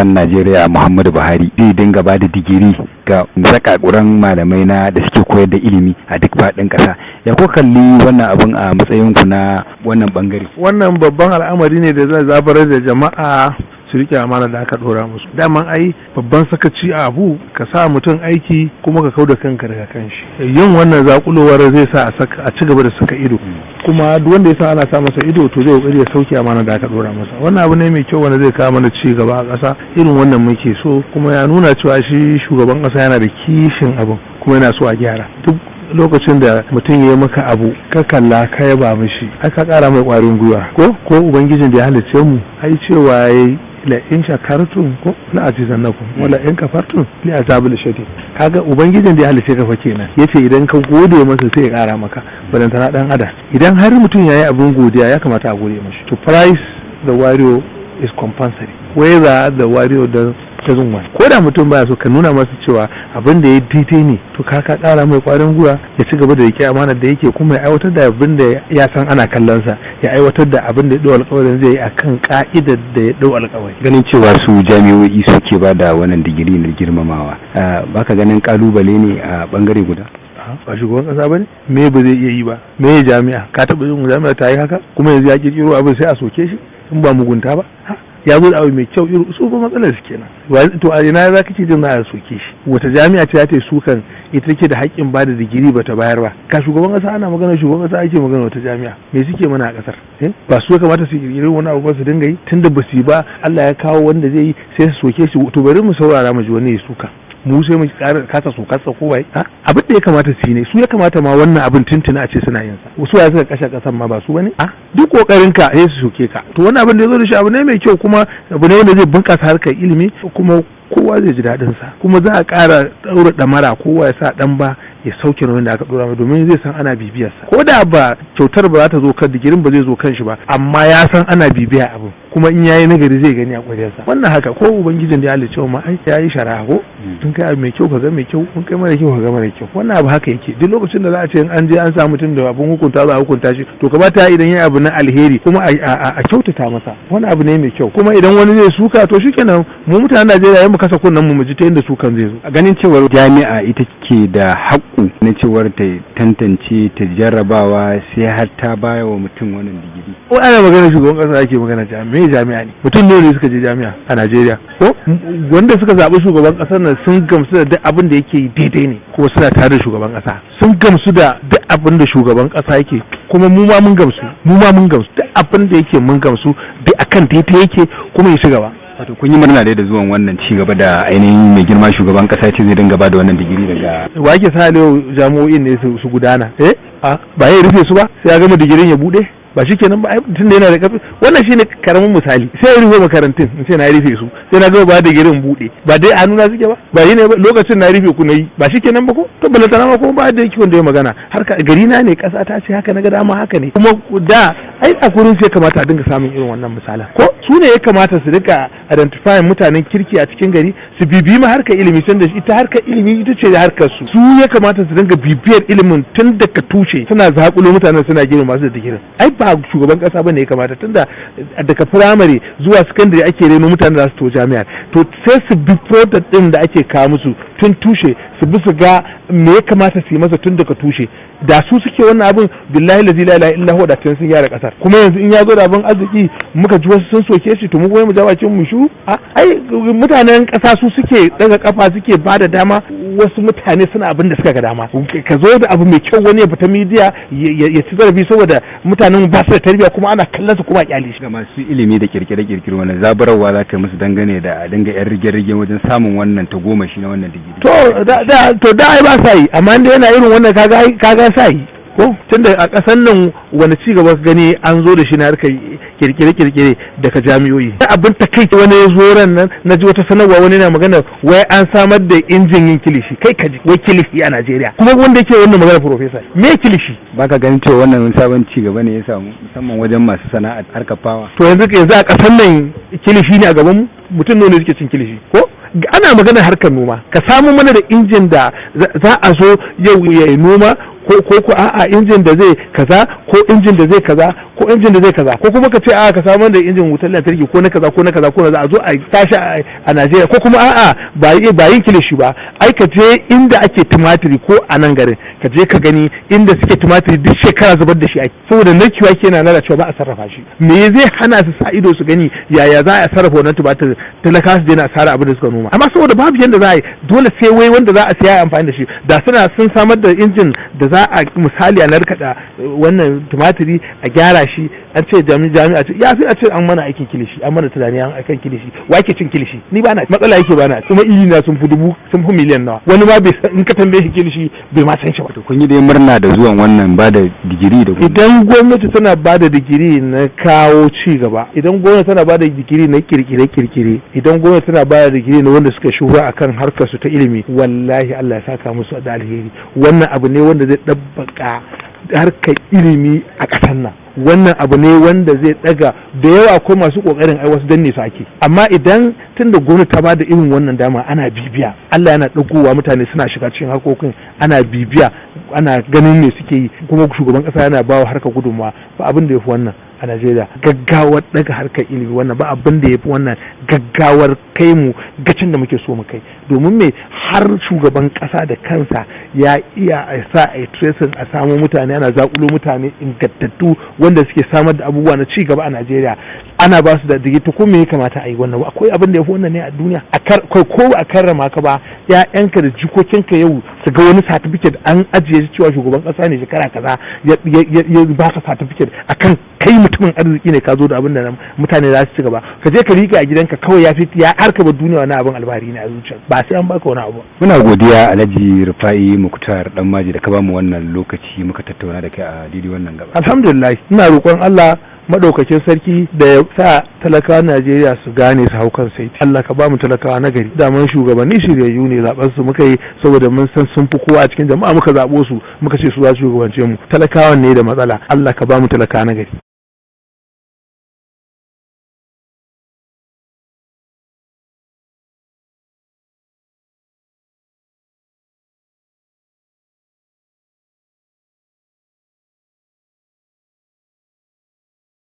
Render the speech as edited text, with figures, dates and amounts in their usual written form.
Ƙasar Najeriya Muhammadu Buhari zai dinga ba da digiri ga zakakuran malamai na da suke koyar da ilimi a duk faɗin ƙasa. Ya ko kalli wannan abun a matsayin ku na wannan bangare? Wannan babban al'amari ne da zai zabarar da jama'a su rike amana da aka dora musu. Daman ai babban sakaci a abu, ka sa mutum aiki kuma ka kau da kanka daga kanshi. Yin wannan zakulowar zai sa a ci gaba da saka ido, kuma duk wanda ya sa ana sa masa ido, to zai kokari ya sauke amana da aka dora masa. Wannan abu ne mai kyau wanda zai kawo mana ci gaba a ƙasa. Irin wannan muke so, kuma ya nuna cewa shi shugaban ƙasa yana da kishin abin kuma yana so a gyara. Duk lokacin da mutum ya maka abu, ka kalla ka yaba mishi, ai ka kara mai kwarin gwiwa. Ko Ubangijin da ya halicce mu ai cewa yayi "La in shakartum ko la azidannakum wa la in kafartum la azabul shadid". Kaga Ubangijin da ya halicce ka fa kenan yace idan ka gode masa sai ya kara maka, balantana dan adam. Idan har mutum yayi abin godiya, ya kamata a gode mashi. To praise the warrior is compulsory whether the warrior doesn't want. Ko da mutum baya so, ka nuna masa cewa abin da ya daidai ne, to ka kara mai kwarin gwiwa ya ci gaba da rike amanar da yake, kuma ya aiwatar da abin da ya san ana kallon sa, ya aiwatar da abin da ya dau alƙawarin zai yi akan ka'idar da ya dau alƙawari. Ganin cewa su jami'o'i suke ba da wannan digiri na girmamawa, baka ganin kalubale ne a bangare guda? Ba shugaban kasa bane, me ba zai iya yi ba? Me jami'a? Ka taɓa yin jami'a ta yi haka? Kuma yanzu ya kirkiro abin sai a soke shi? In ba mugunta ba, ya zo da abu mai kyau irin su ba, matsalar su kenan. To a ina za ka ce jin za a soke shi? Wata jami'a ce ta yi sukan ita take da haƙƙin ba da digiri ba ta bayar ba? Ka shugaban ƙasa ana magana, shugaban ƙasa ake magana. Wata jami'a me suke mana a ƙasar? Ba su ya kamata su kirkiri wani abu ba su dinga yi? Tunda ba su yi ba, Allah ya kawo wanda zai yi, sai su soke shi. To bari mu saurara mu ji wani ya suka, mu sai mu kasa sokarsa ko wai abin da ya kamata su yi ne. Su ya kamata ma wannan abin tuntuna a ce suna yin sa. Su ya suka kashe kasan ma ba su bane? A duk kokarin ka sai su soke ka. To wannan abin da ya zo da shi abu ne mai kyau, kuma abu ne wanda zai bunkasa harkar ilimi, kuma kowa zai ji daɗin sa, kuma za a ƙara ɗaura ɗamara, kowa ya sa ɗan ba ya sauke nauyin da aka ɗora mai, domin zai san ana bibiyar sa. Ko da ba kyautar ba za ta zo kan digirin, ba zai zo kan shi ba, amma ya san ana bibiya abin, kuma in yayi nagari zai gani a ƙwaryarsa. Wannan haka ko Ubangijin da ya halicce ma ai yayi shari'a ko in kai abu mai kyau ka ga mai kyau, in kai mara kyau ka ga mara kyau. Wannan abu haka yake. Duk lokacin da za a ce in an je an sa mutum da abun hukunta, za a hukunta shi, to kamata idan yayi abu na alheri kuma a kyautata masa. Wannan abu ne mai kyau. Kuma idan wani zai suka, to shikenan, mu mutanen Najeriya mu kasa kunnen mu mu ji ta inda sukan zai zo. A ganin cewar jami'a ita ke da haƙƙu na cewar ta tantance, ta jarrabawa, sai har ta baya wa mutum wannan digiri. Ko ana magana shugaban kasa ake magana jami'a? Me jami'a ne? Mutum ne suka je jami'a a Najeriya? Ko wanda suka zaɓi shugaban ƙasar nan sun gamsu da duk abin da yake yi daidai ne, kuma suna tare da shugaban ƙasa, sun gamsu da duk abin da shugaban ƙasa yake, kuma mu ma mun gamsu, mu ma mun gamsu duk abin da yake, mun gamsu duk akan daidai yake, kuma ya ci gaba. Wato kun yi murna dai da zuwan wannan ci gaba da ainihin mai girma shugaban kasa ce zai dinga ba da wannan digiri daga Wa yake sa jami'o'in ne su gudana? Eh, ba ya rufe su ba sai ya gama digirin ya bude? Ba shi kenan ba tun da yana da karfi. Wannan shine karamin misali. Sai ya rufe makarantun, in sai na rufe su sai na gama ba digirin bude, ba dai a nuna suke ba, ba yi ne lokacin na rufe ku na yi, ba shi kenan ba ko? To balantana ma kuma ba da yake wanda ya magana har gari na ne, kasa ta ce haka na ga dama, haka ne. Kuma da ai a gurin sai kamata a dinga samun irin wannan misalan. Ko su ne ya kamata su rika identifying mutanen kirki a cikin gari, su bibiyi ma harkar ilimi, tun da ita harkar ilimi ita ce harkar su. Su ya kamata su dinga bibiyar ilimin tun daga tushe, suna zakulo mutanen, suna girma masu da digirin. Ai ba shugaban kasa bane ya kamata, tunda daga firamare zuwa sakandare ake reno mutanen da su to jami'a. To sai su bi product din da ake kawo musu tun tushe, su bi su ga me ya kamata su yi masa tun daga tushe. Da su suke wannan abin, billahi la ilaha illa huwa, da tun sun gyara kasar. Kuma yanzu in ya zo da abin arziki, muka ji wasu sun soke shi, to mu kuma mu ja bakin mu shiru? Ai mutanen kasa su suke daga kafa, suke ba da dama wasu mutane suna abin da suka ga dama. Ka zo da abu mai kyau, wani ya fita media ya ci zarafi, saboda mutanen ba su da tarbiyya, kuma ana kallon su kuma a kyale shi. Ga masu ilimi da kirkire-kirkire, wannan zaburarwa za ka yi musu dangane da a dinga yan rige-rige wajen samun wannan tagomashi na wannan digiri? To da ai ba sa yi, amma inda yana irin wannan, kaga sa yi ko? Tunda a ƙasan nan wani ci gaba gani an zo da shi na harkar kirkire-kirkire daga jami'o'i? Abin ta kai, wani ya zo ran nan na ji wata sanarwa, wani na magana wai an samar da injin yin kilishi. Kai kaji, wai kilishi a Najeriya! Kuma wanda yake wannan magana professor. Me kilishi? Baka ganin cewa wannan sabon ci gaba ne ya samu, musamman wajen masu sana'a harkar fawa? To yanzu a ƙasan nan kilishi ne a gaban mu? Mutum ne suke cin kilishi? Ko ana magana harkar noma, ka samu mana da injin da za a zo yau ya yi noma. ko a'a, injin da zai kaza, ko injin da zai kaza, ko injin da zai kaza, ko kuma ka ce a'a, ka samar da injin wutar lantarki, ko na kaza, ko na kaza, ko na za a zo a tashi a Najeriya, ko kuma a'a, ba yin kilishi ba. Ai ka je inda ake tumatiri, ko a nan garin, ka je ka gani inda suke tumatiri, duk shekara zubar da shi ake, saboda narkewa yake, yana lalacewa, ba a sarrafa shi. Me zai hana su sa ido su gani yaya za a sarrafa wannan tumatir, talaka su daina asara abin da suka noma? Amma saboda babu yanda za a yi, dole sai wai wanda za a siya amfani da shi. Da suna sun samar da injin da za a, misali, a narkaɗa wannan tumatiri, a gyara shi, an ce jami'a ce, ya fi a ce an mana aikin kilishi, an mana tunani an aikin kilishi. Wa ke cin kilishi? Ni ba na, matsala yake ba na, kuma iri na sun fi 1000, sun fi miliyan nawa. Wani ma bai, in ka tambaye shi kilishi, bai ma san shi ba. To, kun yi dai murna da zuwan wannan ba da digiri da Idan gwamnati tana ba da digiri na kawo ci gaba, idan gwamnati tana ba da digiri na kirkire kirkire, idan gwamnati tana ba da digiri na wanda suka shuhura akan harkar su ta ilimi, wallahi Allah ya saka musu da alheri. Wannan abu ne wanda zai ɗabbaka harkar ilimi a ƙasar nan. Wannan abu ne wanda zai daga da yawa. Akwai masu kokarin, ai wasu danne su ake. Amma idan tunda gwamnati ta bada irin wannan dama, ana bibiya, Allah yana dagowa, mutane suna shiga cikin harkokin, ana bibiya, ana ganin me suke yi, kuma shugaban kasa yana bawa harkar gudunmawa, ba abin da yafi wannan a Najeriya gaggawar daga harkar ilimi. Wannan ba abin da yafi wannan gaggawar kai mu gacin da muke so mu kai, domin me? Har shugaban kasa da kansa ya iya a sa a tracing, a samo mutane, ana zakulo mutane ingantattu wanda suke samar da abubuwa na ci gaba a Najeriya, ana ba su da digiri. Ko me ya kamata a yi wannan? Akwai abin da ya fi wannan ne a duniya? A kar ko a karrama ka ba, ƴaƴanka da jikokinka yau su ga wani certificate an ajiye shi cewa shugaban kasa ne shekara kaza ya baka certificate akan kai mutumin arziki ne, ka zo da abin da mutane za su ci gaba. Ka je ka rike a gidanka kawai, ya fi ya harka ba duniya. Wani abin alfahari ne a zuciya, ba sai an baka wani abu. Muna godiya, Alhaji Rufa'i Muktar Danmaji, da ka bamu wannan lokaci muka tattauna da kai a daidai wannan gaba. Alhamdulillah, ina roƙon Allah madaukakin sarki da ya sa talakawa Najeriya su gane su hau kan saiti. Allah ka ba mu talakawa na gari. Daman shugabanni shiryayyu ne, zaben su muka yi saboda mun san sun fi kowa a cikin jama'a, muka zabo su, muka ce su za su shugabance mu. Talakawan ne da matsala. Allah ka ba mu talakawa na gari.